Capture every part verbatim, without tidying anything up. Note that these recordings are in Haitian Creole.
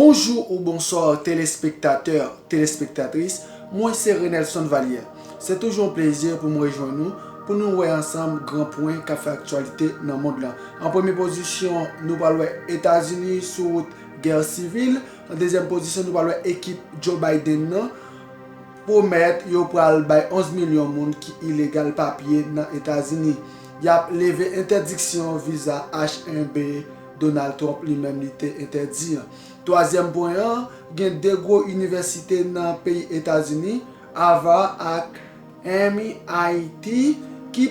Bonjou ou bonswa telespektatè, telespektatris, mwen se Renelson Valière. Se toujou yon plezi pou m rejwenn nou pou nou wè ansanm gran pwen k ap fè aktyalite nan mond lan. An premye pozisyon, nou pral wè Etazini sou wout gè sivil. An dezyèm pozisyon, nou pral wè ekip Joe Biden nan pwomèt yo pral bay onz milyon moun ki ilegal papye nan Etazini. Y ap leve entèdiksyon viza H one B Donald Trump li menm li te entèdi an. Twazyèm pwen an, gen de gwo inivèsite nan peyi Etazini, Harvard ak M I T, ki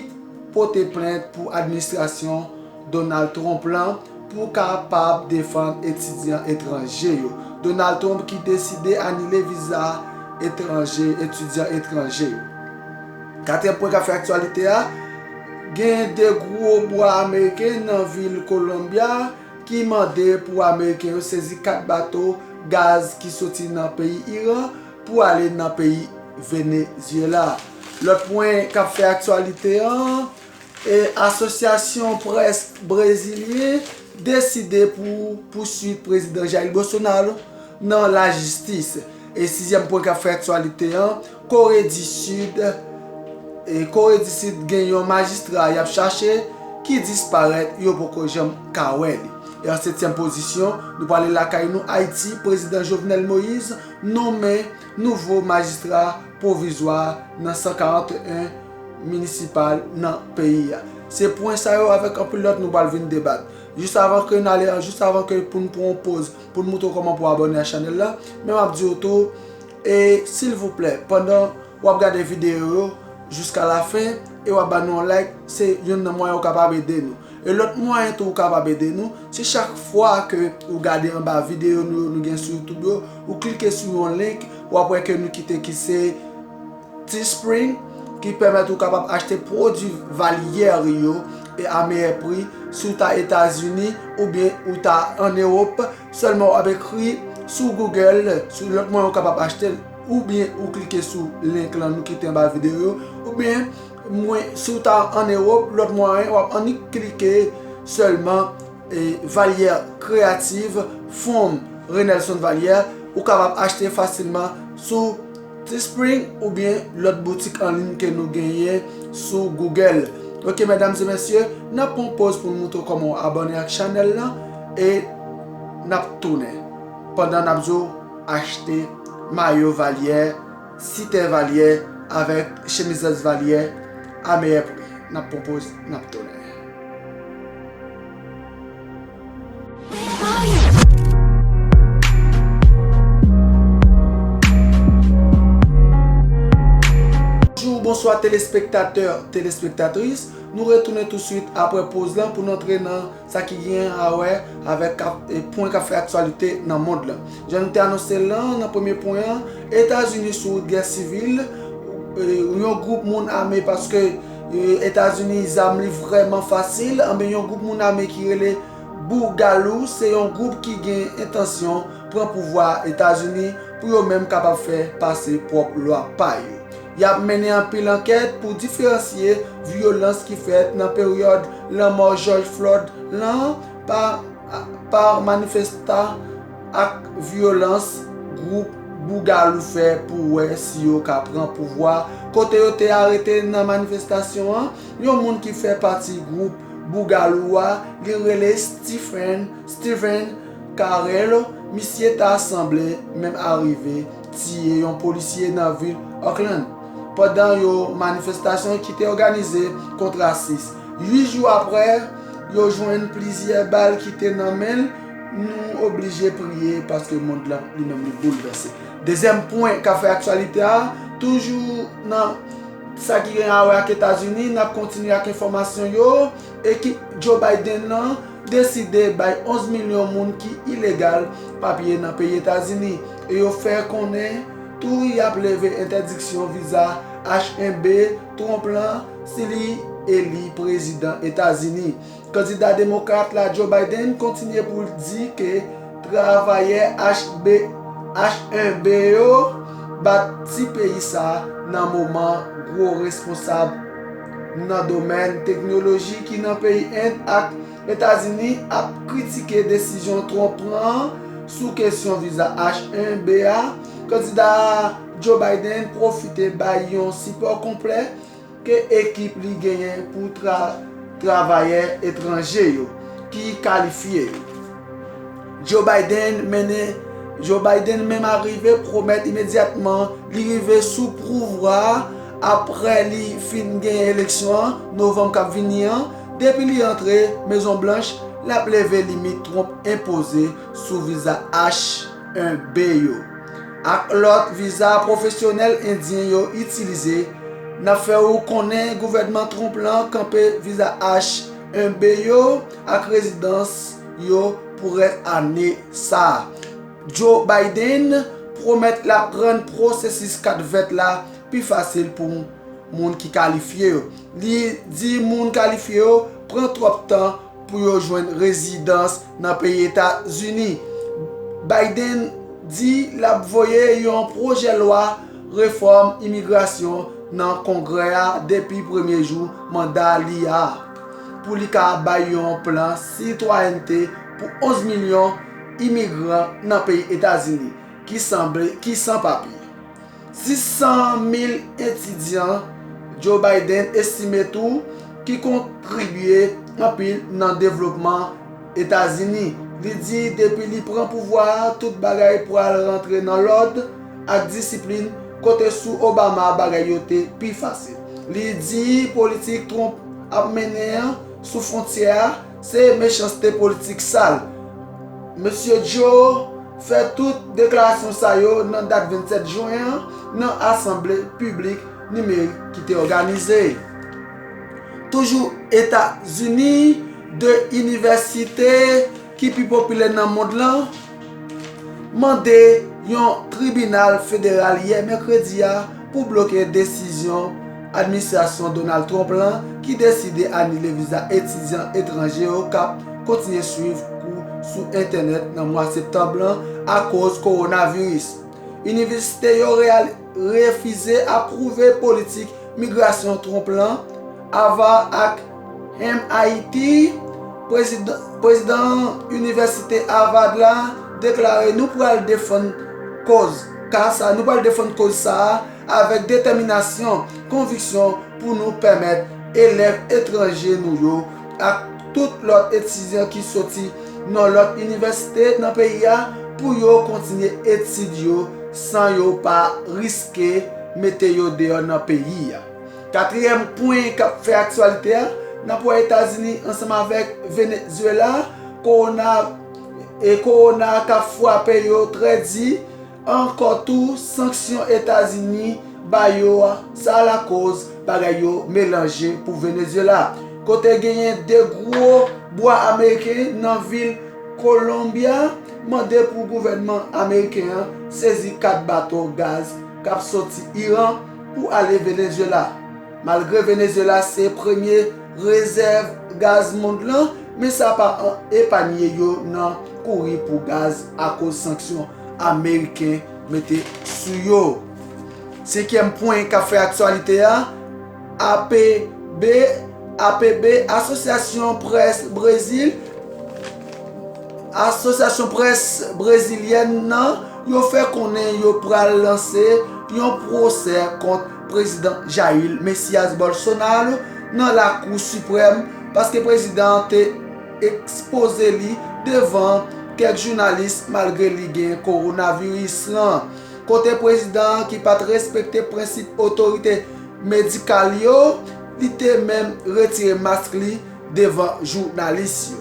pote plent pou administrasyon Donald Trump lan pou kapab defann etidyan etranje yo. Donald Trump ki deside anile viza etranje, etidyan etranje yo. Katriyèm pwen k ap fè aktyalite a, gen de gwo bwa ameriken nan vil Columbia ki mande pou Ameriken yo sezi kat bato gaz ki soti nan peyi Iran pou ale nan peyi Venezyela. Lòt pwen k ap fè aktyalite an, e Asosyasyon Près Brezilyen deside pou pouswit Prezidan Jair Bolsonaro nan lajistis. E sizyèm pwen k ap fè aktyalite an, Kore di Sid, e Kore di Sid gen yon majistra y ap chache ki disparèt, yo poko janm ka wè li. E an setyèm pozisyon, nou prale lakay nou, Ayiti, Prezidan Jovenel Moïse nonmen nouvo majistra pwovizwa nan san karant e en minisipal nan peyi a. Se pwen sa yo avèk anpil lòt nou pral vin debat. Jis avan ke n ale, jis avan ke pou n pran yon poz, pou n montre w kòman pou w abòne a chanèl la, men m ap di w tou, e silvouplè, pandan w ap gade videyo yo jiska lafen e w ap ba nou yon like, se youn nan mwayen ou kapab ede nou. E lòt mwayen tou ou kapab ede nou, se chak fwa ke ou gade anba videyo nou yo, nou gen sou YouTube yo, ou klike sou yon link, w ap wè ke nou kite ki se Teespring, ki pèmèt ou kapab achte pwodui Valière yo e a meyè pri, si w ta Etazini oubyen ou ta ann Ewòp, sèlman w ap ekri sou Google, sou lòt mwayen ou kapab achte l, oubyen ou klike sou link lan nou kite anba videyo yo, oubyen mwen, si w ta ann Ewòp, lòt mwayen, w ap annik klike sèlman e Valière Creative from Renelson Valière, ou kapab achte fasilman sou Teespring oubyen lòt boutik an liy ke nou genyen sou Google. Ok, medam e mesye, n ap pran yon poz pou n montre w kòman w abòne ak chanèl lan e n ap tounen pandan n ap di w achte mayo Valière, sitè Valière avèk chemizèt Valière a meyè pri. N ap pran poz, n ap tounen. Bonjou, bonswa telespektatè, telespektatris. Nou retounen touswit apre poz lan pou n antre nan sa ki gen a wè avèk ka-, e, pwen k ap fè aktyalite nan mond lan. Jan nou te anonse l lan, nan premye pwen an, Etazini sou wout gè sivil, e, yon gwoup moun ame, paske, e, Etazini zam li vrèman fasil, anben yon gwoup moun ame ki rele Bougalou se yon gwoup ki gen entansyon pran pouvwa Etazini pou yo menm kapab fè pase pwòp lwa pa yo. Y ap mennen anpil ankèt pou diferansye vyolans ki fèt nan peryòd lanmò George Floyd lan pa, pa manifestan ak vyolans gwoup Bougalou fè pou wè si yo ka pran pouvwa. Kote yo te arete nan manifestasyon an, yon moun ki fè pati gwoup Bougalou a, li rele Stephen, Stephen Carrell, misye ta sanble menm arive tiye yon polisye nan vil Oakland pandan yon manifestasyon ki te òganize kont rasis. Uit jou apre, yo jwenn plizyè bal ki te nan men l. Nou oblije priye paske mond lan li menm li boulvèse. Dezyèm pwen k ap fè aktyalite a, toujou nan sa ki gen a wè ak Etazini, n ap kontinye ak enfòmasyon yo. Ekip Joe Biden nan deside bay onz milyon moun ki ilegal papye nan peyi Etazini. E yo fè konnen tou y ap leve entèdiksyon viza H one B Trump lan si li eli prezidan Etazini. Kandida demokrat la, Joe Biden, kontinye pou l di ke travayè H B, H one B yo bat ti peyi sa nan moman gwo responsab nan domèn teknoloji ki nan peyi End ak Etazini ap kritike desizyon Trump pran Sou kesyon viza H one B a, kandida Joe Biden pwofite bay yon sipò konplè ke ekip li genyen pou tra, travayè etranje yo ki kalifye yo. Joe Biden mennen Joe Biden menm arive pwomèt imedyatman li rive sou pouvwa a apre li fin genyen eleksyon an novanm k ap vini an. Depi li antre Mezon Blanch, l ap leve limit Trump enpoze sou viza H one B yo ak lòt viza pwofesyonèl endyen yo itilize. N ap fè w konnen gouvènman Trump lan kanpe viza H one B yo ak rezidans yo pou rès ane sa a. Joe Biden pwomèt l ap rann pwosesis kat vèt la pi fasil pou moun ki kalifye yo. Li di moun kalifye yo pran twòp tan pou yo jwenn rezidans nan peyi Etazini. Biden di l ap voye yon pwojè lwa refòm imigrasyon nan Kongrè a depi premye jou manda li a, pou li ka bay yon plan sitwayènte pou onz milyon imigran nan peyi Etazini ki sanble, ki san papye. Sis san mil etidyan Joe Biden estime tou ki kontribye anpil nan devlopman Etazini. Li di depi li pran pouvwa a, tout bagay pral rantre nan lòd ak disiplin, kote sou Obama bagay yo te pi fasil. Li di politik Trump ap mennen an sou fwontyè a se mechanste politik sal. Mesye Joe fè tout deklarasyon sa yo nan dat vennsèt jen an nan asanble piblik nimerik ki te òganize. Toujou Etazini, de inivèsite ki pi popilè nan mond lan mande yon tribinal federal yè mèkredi a pou bloke desizyon administrasyon Donald Trump lan ki deside anile viza etidyan etranje yo k ap kontinye swiv kou sou entènèt nan mwa septanm lan akoz kowonaviris. Inivèsite yo real, refize apwouve politik migrasyon Trump lan. Harvard ak M I T, prezidan, prezidan Inivèsite Harvard la deklare nou pral defann koz ka sa, nou pral defann koz sa a avèk detèminasyon, konviksyon pou nou pèmèt elèv etranje nou yo ak tout lòt etidyan ki soti nan lòt inivèsite nan peyi a pou yo kontinye etid yo san yo pa riske mete yo deyò nan peyi a. Katriyèm pwen k ap fè aktyalite a, n ap wè Etazini ansanm avèk Venezuela, kowona, e kowona k ap frape yo trè di. Ankò tou, sanksyon Etazini ba yo a, sa lakoz bagay yo melanje pou Venezuela, kote genyen de gwo bwa ameriken nan vil Colombia mande pou gouvènman ameriken an sezi kat bato gaz k ap soti Iran pou ale Venezuela. Malgre Venezuela se premye rezèv gaz mond lan, men sa pa epanye yo nan kouri pou gaz akoz sanksyon ameriken mete sou yo. Senkyèm pwen k ap fè aktyalite a, A P B, A P B, Asosyasyon Près Brezil, Asosyasyon Près Brezilyèn nan, yo fè konnen yo pral lanse yon pwosè kont prezidan Jair Messias Bolsonaro nan Lakou Siprèm, paske prezidan an te ekspoze li devan kèk jounalis malgre li gen kowonaviris lan. Kote prezidan an ki pa t respekte prensip otorite medikal yo, li te menm retire mask li devan jounalis yo.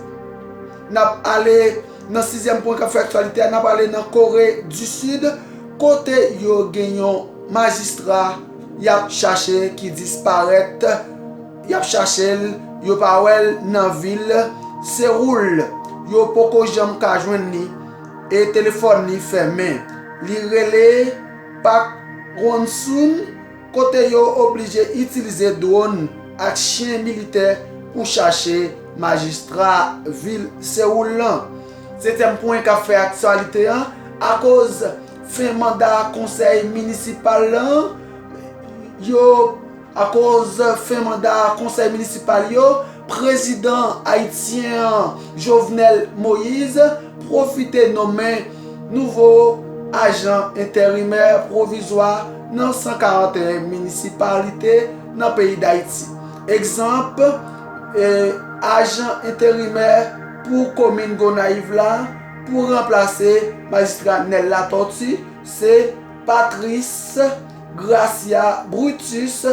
N ap ale nan sizyèm pwen k ap fè aktyalite a, n ap ale nan Kore di Sid, kote yo gen yon majistra y ap chache ki disparèt. Y ap chache l, yo pa wè l nan vil Sewoul. Yo poko janm ka jwenn li, e telefòn li fèmen. Li rele Park Won-sun, kote yo oblije itilize dwòn ak chen militè pou chache majistra vil Sewoul lan. Setyèm pwen k ap fè aktyalite an, akoz fen manda konsèy minisipal lan, yo, akoz fen manda konsèy minisipal yo, prezidan ayisyen an, Jovenel Moïse, pwofite nonmen nouvo ajan enterimè pwovizwa nan san karanteyen minisipalite nan peyi Dayiti. Egzanp, e, ajan enterimè pou komin Gonayiv la pou ranplase majistra Nel Latortue, se Patrice Gracia Brutus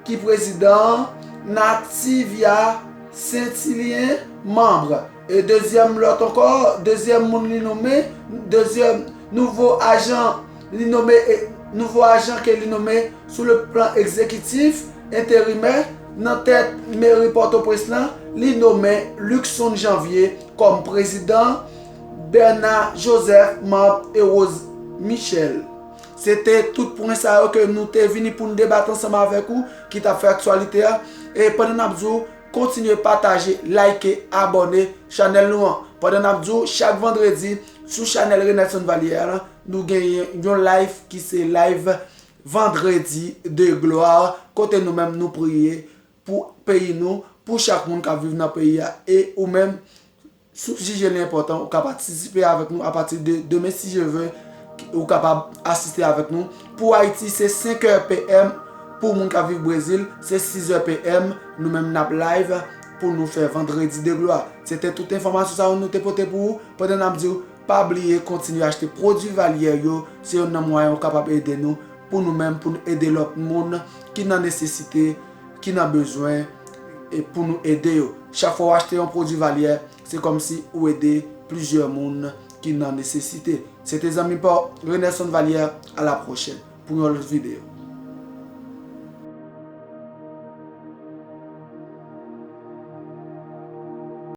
ki prezidan, Nativia Saint-Hilien, manm. E dezyèm lòt ankò, dezyèm moun li nonmen, dezyèm nouvo ajan li nonmen, e, nouvo ajan ke li nonmen sou le plan egzekitif enterimè nan tèt meri Pòtoprens lan, li nonmen Luckson Janvier kòm prezidan, Bernard Joseph manm e Rose Michel. Se te tout pwen sa yo ke nou te vini pou n debat ansanm avèk ou, ki t ap fè aktyalite a. E pandan n ap di w, kontinye pataje, like, abòne chanèl nou an. Pandan n ap di w, chak vandredi, sou chanèl Renelson Valière la, nou genyen yon live ki se live Vendredi de Gloire, kote nou menm nou priye pou peyi nou, pou chak moun k ap viv nan peyi a, e ou menm, si w jije li enpòtan, ou ka patisipe avèk nou apati de demen, si Dye vle, ou kapab asiste avèk nou. Pou Ayiti, se senk è P M, pou moun k ap viv Brezil, se sis è P M, nou menm n ap live pou nou fè Vendredi de Gloire. Se te tout enfòmasyon sa yo nou te pote pou ou, pandan n ap di w, pa bliye kontinye achte pwodui Valière yo, se youn nan mwayen ou kapab ede nou, pou nou menm, pou nou ede lòt moun ki nan nesesite, ki nan bezwen, e pou nou ede yo. Chak fwa w achte yon pwodui Valière, se kòmsi ou ede plizyè moun ki nan nesesite. Se te zanmi pa w, Renelson Valière, à la prochaine, pou yon lòt videyo.